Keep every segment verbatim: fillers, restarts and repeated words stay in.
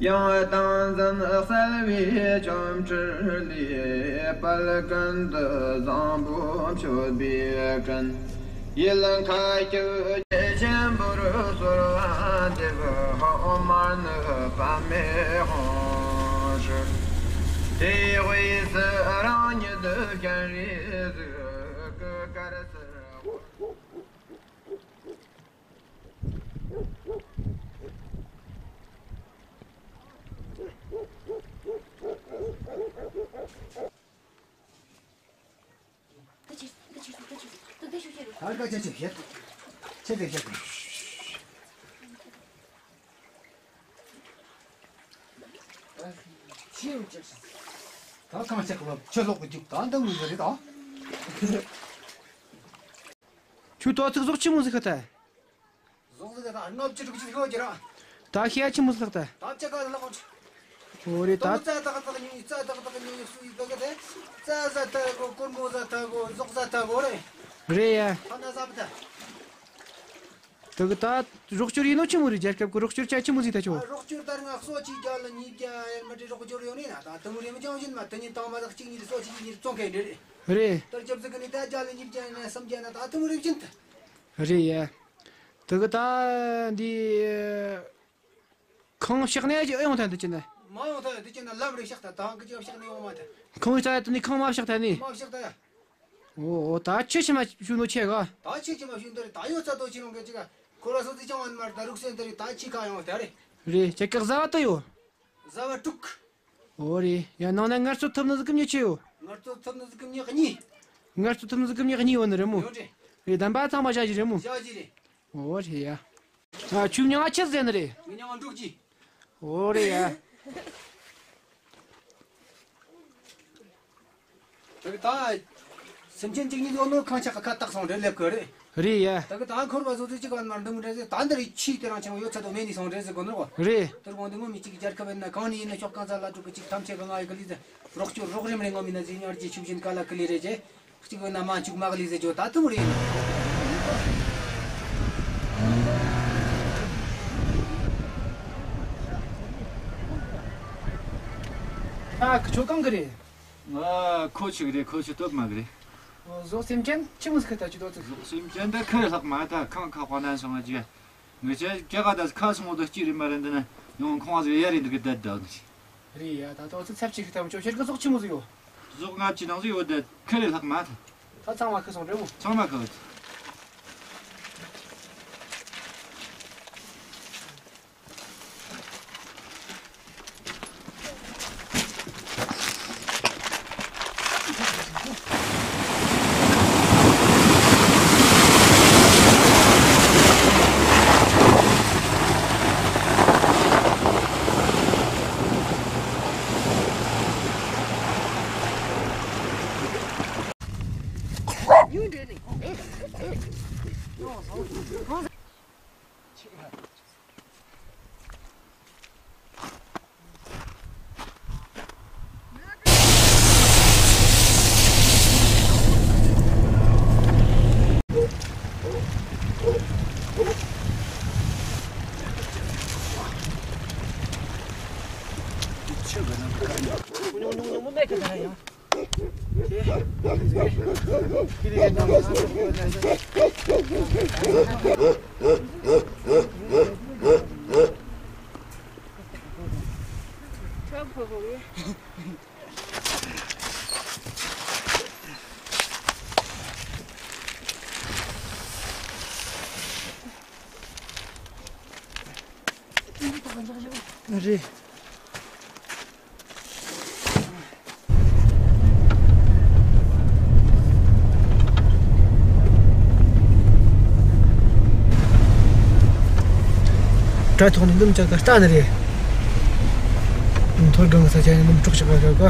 ཡང་ཏིང་འཛིན་གསལ་བའི་སྐྱོན་བྲལ་ལས། དཔལ་ཀུན་ཏུ་བཟང་པོ་མཆོད་པའི་སྤྲིན། ཡིད་མཁའ་སྤྱོད་ཀྱི་ཆེན་པོར་གསོལ་བ་འདེབས། ཧོ། མ་ཎི་པདྨེ་ཧཱུྃ་ཧྲཱིཿ། དེའི་དབུས་སུ་རང་ཉིད་སྤྱན་རས་གཟིགས་ཀྱི་གར་ཟེར། ད་གང་ཆགས་ལ་ཆུ་ལོག་གི་རྒྱུག་ད་འདི་མོ་ཟིག་རེད་ད། ཁྱོད་དོ་ཚིགས་ཟོག་ཆི་མོ་ཟིག་ཤི་ཐལ། ཟོག་ཟིག་ད་ལྔ་བཅུ་དྲུག་ཅུ་ཤོད་ཀྱི་ར། ད་ཤི་ཡ་ཆི་མོ་ཟིག་ལྷག་ཐལ། ད་ཅི་ག་ལ་ལག་འཁྱེར། འོ་རེད་ད། དུང་རྩྭ་ཏག་ཏག་ཉོས། རྩྭ་ཏག་ཏག་ཉོས། སུ་ཡི་ག་གི་དེ་རྩྭ་ཟ་ཐལ་གོ། སྒོར་མོ་ཟ་ཐལ་གོ། ཟོག་ཟ་ཐལ་གོ་རེད། རེད་ཡ། ཐ་ན་ཟ་བ་ད། དེ་གི་ད་རོགས་སྐྱོར་ཡིན་ནོ་ཆི་མོ་རེད། རྒྱལ་ཁབ་གི་རོགས་སྐྱོར་ཆ་ཆི་མོ་ཟིག་ད་ཆོ། ཨ། རོགས་སྐྱོར་ད་རུང་སོ་གཅིག་བརྒྱ་ལ་ཉིས་བརྒྱ་ཡར་མར་རེ་རོགས་སྐྱོར་ཡོད་ནི་ན། ད་དེ་མོ་རེ་མི་ཅང་ཡིན་མ། དེ་ཉིན་དང་མ་ད་གཅིག་གཉིས་རེ་སོ་གཅིག་གཉིས་རེ་བཙོང་མཁན་རེ་རེད། རེད། དེར་རྒྱབ་ཟིག་གི་ནི་ད་བརྒྱ་ལ་ཉིས་བརྒྱ་ཡིན་ན་སུམ་བརྒྱ་ན་ད་དེ་མོ་རེ་བཞིན་ད། རེད་ཡ། དེ་གི་ད་འདི་ཁང་བཤིག་ནས་ཅི་ཨེ་ཡོང་ཐལ་འདི་ཅི་ན། མ་ཡོང་ཐལ། འདི་ཅི་ན་ལམ་རེ་བཤིག་ཐལ། ད་གི་ཅི་བཤིག་ནས་ཡོང་མ་ཐལ། ཁང་བའི་རྩ་ཡ་དེ་ནས་ཁང་མ་བཤིག་ཐལ་ནི། མ་བཤིག་ཐལ་ཡ། འོ་འོ། ད་ཆུ་ཆི་མ་བྱུང་ནོ་ཆེ་ག། ད་ཆུ་ཆི་མ་བྱུང་འདི་རེད། ད་ཡོད་ཚད་དོ་ཆི་ཡོང་གི་ཅི་ག། ཁོ་ར་སོ་ཚིག་ཅང་ཡོད་མ་རེད། ད་རུག་སེ་འདི་རེད། ད་ཆི་ག་ཡོང་ཐལ་རེད། རེད། ཁྱེད་ཀྱི་བཟའ་བ་དུ་ཡོད། བཟའ་བ་དྲུག། འོ་རེད་ཡ། ནང་ན་ངལ་རྩོལ་ཐུབ་ནི་ཟིག་གི་མྱི་ཆི་ཡོད། ངལ་རྩོལ་ཐུབ་ནི་ཟིག་གི་མྱི་གཉིས། ངལ་རྩོལ་ཐུབ་ནི་ཟིག་གི་མྱི་གཉིས་ཡོད་ནི་རེད་མོ། ཡོད་རེད། རེད། གདམ་པ་ཚང་མ་བྱ་གཞི་རེད་མོ། བྱ་གཞི་རེད། འོ་རེད་ཡ། ཨ། ཁྱོའི་མྱིང་ང་ཆི་ཟེར་ནི་རེད། ངའི་མྱིང་ང་འབྲུག་རྒྱས། འོ་རེད་ཡ། དེ་གི་ད་སེམས་ཅན་གཅིག་གཉིས་ཡོད་ནོ་ཁང་ཆག་གི་ཁ་བཏགས་སོང་རེད། ལེབ་གི་རེད། རེད་ཡ། དེ་གི་ད་འཁོར་བ་བཟོ་ཚུལ་གཅིག་ག་མར་འདུམ་རེད་ཟེར། ད་འདིར་ཆུ་དེ་རང་ཆེན་མོ་ཡོད་ཚད་དོ་མེད་ནི་སོང་རེད་ཟེར་གོ་ནོ། རེད། དེར་དགོངས་དེ་མོ་མི་གཅིག་གི་རྒྱལ་ཁབ་ཡིན་ན་གང་ནས་ཡིན་ན་ཕྱོགས་གང་ས་ལ་འབྲུག་གི་གཅིག་ཐམས་ཅད་གི་ང་ཡི་གི་ལུས་ཟེར། རོགས་སྐྱོར་རོགས་རམ་རེ་ངོ་མིན་ན་ཟེར། ཉར་རྒྱས་ཆུ་བཞིན་ཀ་ལ་ཀི་ལི་རེད་ཅེ། གཅིག་བས་ན་མ་འཇུག་མ་གི་ལི་ཟེར་ཇོ། ད་དུང་རེད། ཨ། ཁྱོད་གང་གི་རེད། ང་ཁོ་ཆི་གི་རེད། ཁོ་ཆི་སྟོད་མ་གི་རེད། ཨོ། ཟོག་སེམས་ཅན་ཆི་མོ་ཟིག་ད་ཅི་དོ་ཚིག་ཟོག་སེམས་ཅན་ད་ཁ་ལྷག་མ། ད་ཁང་ཁ་ཁོ་ན་སོང་ང་ཅི། ངེད་ཅག་ཁ་ད་ཁ་སོང་བ་ད་སྐྱིད་རེད་མ་རེད། འདི་ན་ཡང་ཁང་བ་ཟིག་ཡ་རེད། འདི་གི་ད་ད་ནི། རེད་ཡ། ད་དོ་ཚིག་ཚབ་ཅིག་ད་མ་ཅོ། ཁྱེད་ཀྱི་ཟོག་ཆི་མོ་ཟིག་ཡོད། ཟོག་ལྔ་བཅུ་ནང་ཟིག་ཡོད། ད་ཁ་ལས་ལྷག་མ་ད། ད་ཚང་མ་ཁ་སོང་རེད་མོ། ཚང་མ་ཁ་ཡོད། རེད། བྲག་ཐོག་ནས་འདུམ་ཅག་ག་ལྟ་ནི་རེད། འཐོར་སྒང་ས་ཆ་ནས་འདུམ་གྲོགས་ཤིག་ག་ག་ག་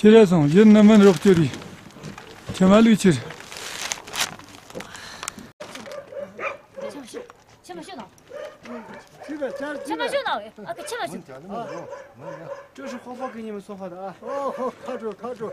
ཁྱེར་ར་སོང་། ཡིན་ནི་མིན་རོགས་སྐྱོར་ཡིན། ཁྱེར་མ་ལུས་ཁྱེར། ཁྱེར་མ་ཤོད་ནོ། ཁྱེར་མ་ཤོད་ནོ། ཨ་ཁ་ཁྱེར་མ་ཤོད། 这是花花给你们送好的啊。哦，好，卡住，卡住。